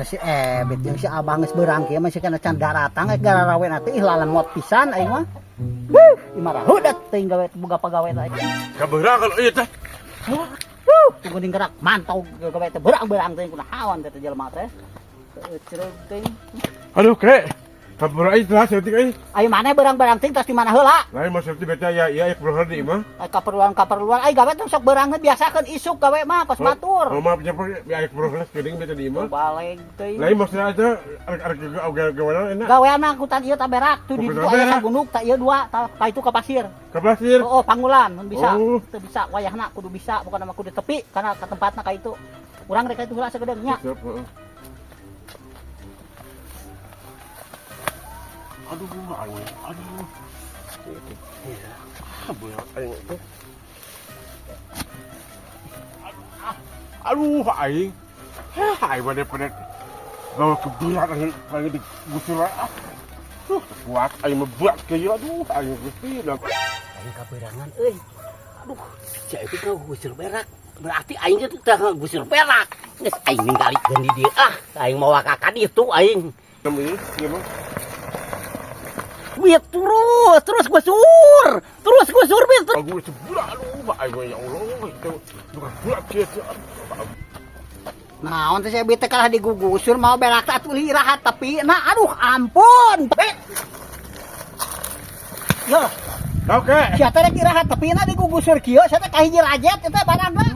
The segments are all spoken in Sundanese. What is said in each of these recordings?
Si Ebit jeung si Abah geus beurang kieu masih kana can daratang rek gararawe teh ih lalemot pisan aing mah. Huh, imarahudat teuing gawe boga pagawe teh. Kabeurang kalau ieu teh. Huh, tunggu ding gerak mantau gawe teh beurang-beurang teh kunaon teh jelema teh. Teu teuing. Aduh, kek. Kabeurang ieu teh saeutik euy. Ayo maneh beurang-beurang teuing tos di mana heula? Lain mah saeutik beta ya ieu aya keperluan di imah. Ay kaperluan-kaperluan ai gawe teh sok beurang biasakeun isuk gawe mah kos batur. Oh, maaf nya aya keperluan geuning beta di imah. Baleg teuing. Lain maksudna aja arek arek gawean enak. Gawean angkutan ieu taberak tuh di ditu Angkutan aya berak. Sagunduk tak ieu dua ta ka itu ka pasir. Ka pasir. Oh, panggulan mun bisa. Oh. Teu bisa wayahna kudu bisa bukan mah kudu tepi karena ka tempatna ka itu. Urang rek ka itu heula sagedeung nya. Siap, heeh. Aduh, aduh, aduh. Ah, berat aing teh. Aduh, aing. Hah, aing mah daripada bawa keberat aing paling digusur ah. Kuat aing mah berat kieu aduh, aing gusti dah. Aing kaberangan euy. Aduh, si itu ka gusur berak. Berarti aing teh teh gusur berak. Geus aing ninggalikeun di dieu ah. Aing mawa ka ditu aing. Ieu, ieu mah. Wih, terus, terus gusur. Terus gusur, Bit. Terus. Aku seberat aduh, aing mah ya Allah, itu bukan berat kieu. Naon teh si Ebit teh kalah digugusur mau berak teh atuh istirahat tapi nah aduh ampun. Bet. Yo, Oke. sia teh rek istirahat tapi na digugusur kieu sia teh kahiji rajet eta barangna.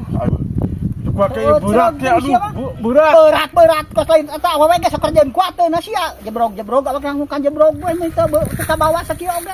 Kuat kayak berat ya, aduh, berat. Berat-berat kos lain eta awewe ge sok kerjaan kuat teu na sia. Jebrog-jebrog awak ngangkukan jebrog we mah teu teu kabawa sakieu oge.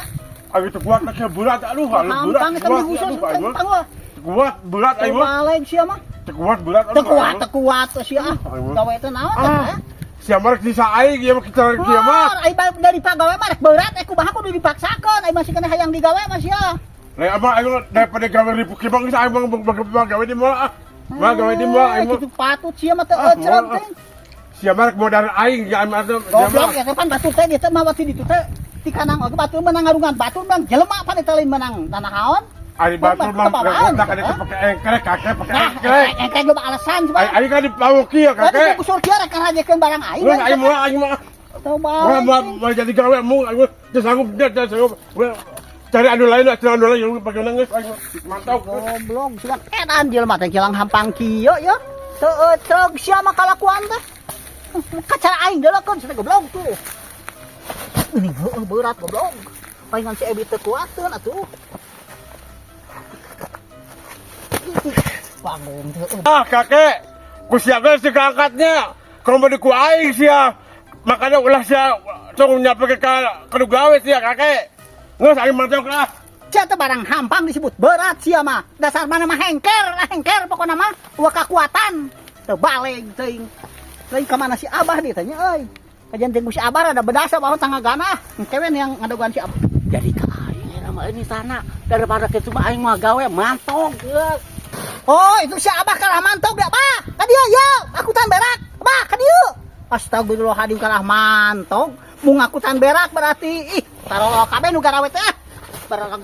Aing teu kuat kayak berat aduh, aduh berat. Hampang eta digusur tangguh. Kuat berat aing mah. Balik sia mah. Teu kuat berat Teu kuat, teu kuat sia ah. Gawe teh naon teh? Sia mah rek sisa aing ieu mah kita rek kieu mah. Ai dari pagawe mah rek berat eh kumaha kudu dipaksakeun ai masih kena hayang digawe mah sia. Lain abang aing daripada gawe ribu kieu bang aing mah gawe di moal ah. Mah gawe di moal aing mah. Kitu patut sia mah teu Ah, ecreg moal, ah. teh. Sia mah rek modal aing ya aing mah Goblok ya pan batur teh dieu teh mah waktu ditu teh ti kanang oge batur menang ngarungan batur menang jelema pan eta lain menang tanah haon. Ari batur mah Kebawaan, rek kan ah. pakai engkrek kakek pakai Nah, engkrek. engkrek loba alasan coba. Aing aing kan dibawa kieu Tadi kakek. gugusur kieu rek ngarajekeun barang aing. Geus aing moal aing mah. Teu Moal moal moal jadi gawe mu aing mah teu sanggup dia teu sanggup. Cari anu lain lah, cari anu lain bagaimana geus aing mah. Mantap. Goblok, siga edan jelema teh kilang hampang kieu ya. Teu ecreg sia mah kalakuan teh. Kacara aing deuleukeun sia goblok tuh. Ini heueuh berat goblok. Palingan si Ebi teu kuateun atuh. Bangun teh. Ah kakek, ku siapa sih keangkatnya? Kalau mau diku aing sia, makanya ulah sia tong nyampe ke ka gawe sia kakek. Geus aing mantap lah. Sia teh barang hampang disebut berat sia mah. Dasar mana mah hengker, lah hengker pokona mah eueuh kakuatan. Teu baleg teuing. Lain ka mana si Abah ditanya euy. Kajian jeung si Abah rada bedasa bahwa tangga ah. Engkewen yang ngadogan si Abah. Jadi ka aing era mah ini sana daripada kitu mah aing mah gawe mantog. Oh, itu si Abah kalah mantog ya, Bah. Ka dieu ya, akutan berak. Bah, ka dieu. Astagfirullahaladzim kalah mantog. Mung akutan berak berarti. Ih, tarolo kabeh nu garawe teh. Barang.